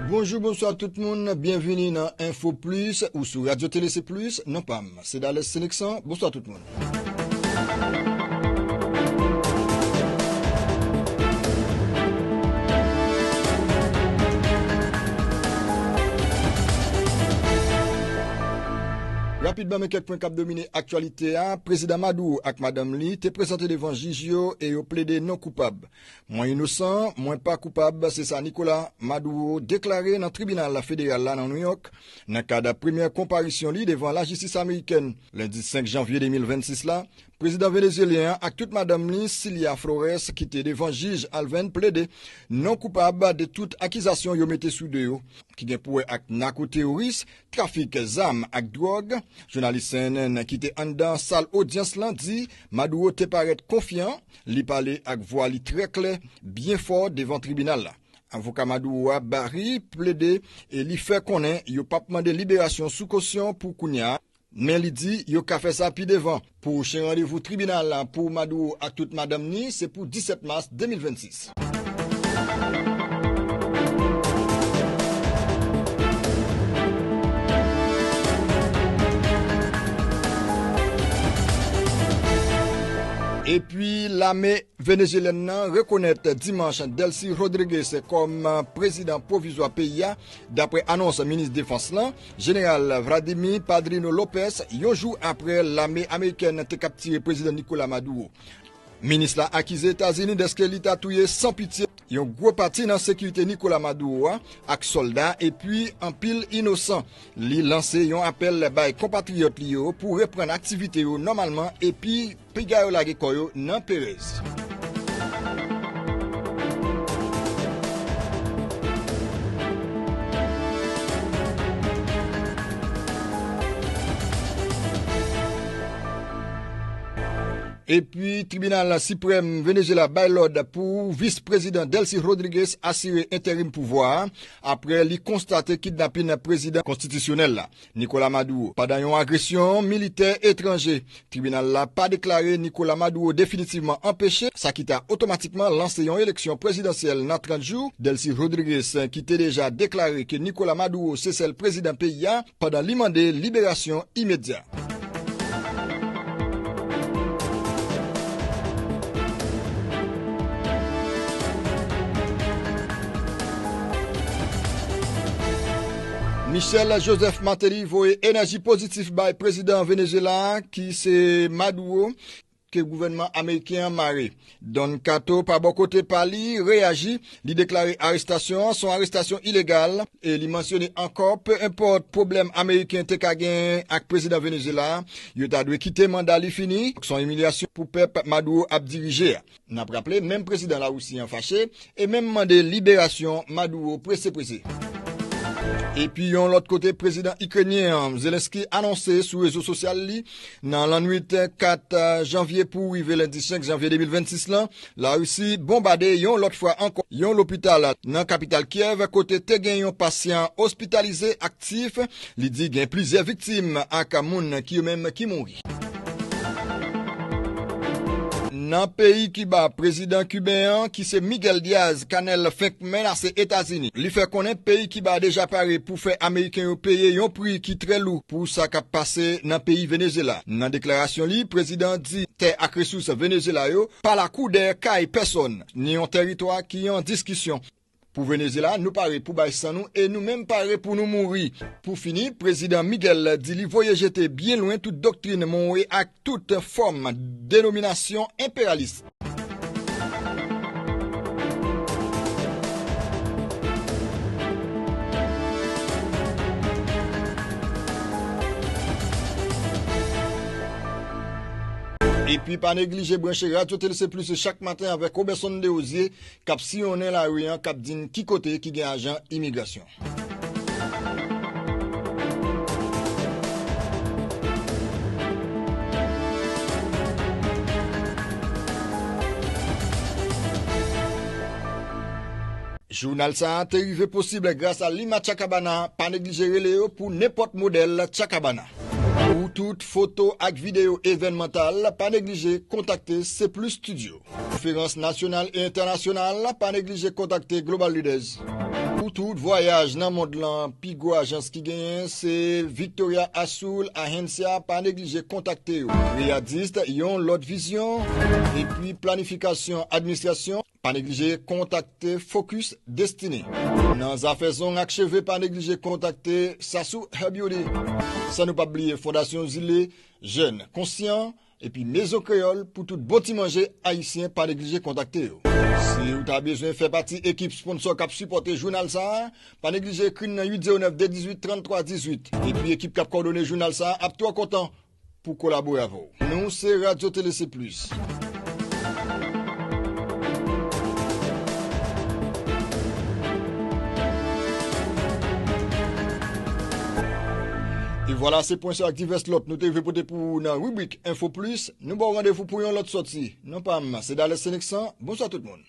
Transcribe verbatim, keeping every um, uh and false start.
Bonjou, bonswa tout moun, byenvini nan Enfo Plis ou sou Radyo Tele Se Plis, non pa m se Dales Seneksan, bonswa tout moun. Rapidman, men kèk pwen k ap domine aktyalite a, Prezidan Maduro ak madanm li te prezante devan jij yo e yo plede non koupab. Mwen inosan, mwen pa koupab, se sa Nicolas Maduro deklare nan tribinal federal la nan New York, nan kad premyè konparisyon li devan lajistis amerikèn. Lendi senk janvye de mil vennsis la, prezidan venezyelyen an ak tout madanm li, Cilia Flores, ki te devan jij Alvin, plede non koupab de tout akizasyon yo mete sou do yo, ki gen pou wè ak nakoteworis, trafik zam ak dwòg. Jounalis C N N ki te anndan sal odyans lan di Maduro te parèt konfyan, li pale ak vwa li trè klè, byen fò devan tribinal la. Avoka Maduro a, Barry, plede e li fè konnen yo p ap mande liberasyon sou kosyon pou kounye a, men li di yo ka fè sa pi devan. Pwochen randevou tribinal la pou Maduro ak tout madanm ni se pou disèt mas de mil vennsis. Epi lame venezyelyèn nan rekonèt dimanch Delcy Rodriguez kòm prezidan pwovizwa peyi a, dapre anons minis defans lan, jeneral Vladimir Padrino Lopez, yon jou apre lame amerikèn te kaptire prezidan Nicolas Maduro. Minis la akize Etazini dèske li ta touye san pitye yon gwo pati nan sekirite Nicolas Maduro a ak sòlda epi anpil inosan. Li lanse yon apèl bay konpatriyòt li yo pou reprann aktivite yo nòmalman epi piga yo lage kò yo nan perèz. Epi, Tribinal Siprèm Venezyela bay lòd pou vis prezidan Delcy Rodriguez asire enterim pouvwa a, apre li konstate kidnapin prezidan konstitisyonèl la, Nicolas Maduro, pandan yon agresyon militè etranje. Tribinal la pa deklare Nicolas Maduro definitivman anpeche, sa ki ta otomatikman lanse yon eleksyon prezidansyèl nan trant jou. Delcy Rodriguez, ki te deja deklare ke Nicolas Maduro se sèl prezidan peyi a, pandan li mande liberasyon imedya. Michel Joseph Martelly voye enèji pozitif bay prezidan Venezyela a, ki se Maduro, ke gouvènman ameriken an mare. Don Kato, pa bò kote pa li, reyaji. Li deklare arestasyon an se yon arestasyon ilegal e li mansyone ankò, pe enpòt pwoblèm ameriken te ka genyen ak prezidan Venezyela a, yo ta dwe kite manda li fini. Se yon imilyasyon pou pèp Maduro ap dirije a. N ap raple, menm prezidan Larisi an fache e menm mande liberasyon Maduro prese prese. Epi yon lòt kote, prezidan ikrenyen an, Zelensky, anonse sou rezo sosyal li, nan lannwit kat janvye pou rive lendi senk janvye de mil vennsis lan, Larisi bonbade yon lòt fwa ankò yon lopital nan kapital Kyèv, kote te gen yon pasyan ospitalize aktif. Li di gen plizyè viktim ak moun ki yo menm ki mouri. Nan peyi Kiba, prezidan kiben an, ki se Miguel Diaz-Canel, fenk menase Etazini. Li fè konnen peyi Kiba deja pare pou fè Ameriken yo peye yon pri ki trè lou pou sa k ap pase nan peyi Venezyela. Nan deklarasyon li, prezidan an di tè ak resous Venezyela yo pa lakoudè kay pèsòn, ni yon tèritwa ki an diskisyon. Pou Venezyela, nou pare pou bay san nou e nou menm pare pou nou mouri. Pou fini, prezidan Miguel di li voye jete byen lwen tout doktrin monwe ak tout fòm denominasyon enperyalis. Epi pa neglije branche Radyo Tele Se Plis chak maten avèk Roberson Desrosiers k ap siyonnen lari an, k ap di n ki kote ki gen ajan imigrasyon. Jounal sa a te rive posib gras a Lima Chakabana. Pa neglije rele yo pou nenpòt modèl Chakabana. Ou Tout foto ak videyo evènmantal, pa neglije kontakte C plus Studio. Konferans nasyonal e entènasyonal, pa neglije kontakte Global Leaders. Pou tout vwayaj nan mond lan, pi gwo ajans ki genyen se Victoria Azul Agencia, pa neglije kontakte yo. Riyadist, yon lòt vizyon, epi planifikasyon administrasyon, pa neglije kontakte Focus Destiny. Nan zafè zong ak cheve, pa neglije kontakte Sassou Hair Beauty. San nou pa bliye Fondasyon Zile, Jèn Konsyan, epi Mezon Kreyòl pou tout bon ti manje ayisyen, pa neglije kontakte yo. Si w ta bezwen fè pati ekip sponsò k ap sipòte jounal sa a, pa neglije ekri n nan uit zewo nèf de dizuit tranntwa dizuit. Epi ekip k ap kòdone jounal sa a ap twò kontan pou kolabore avè w. Nou se Radyo Tele C plus. E vwala, se pwen sa ak divès lòt nou te rive pote pou ou nan ribrik Enfo Plis. Nou ba w randevou pou yon lòt sòti. Non pa m, se Dales Seneksan. Bonswa tout moun.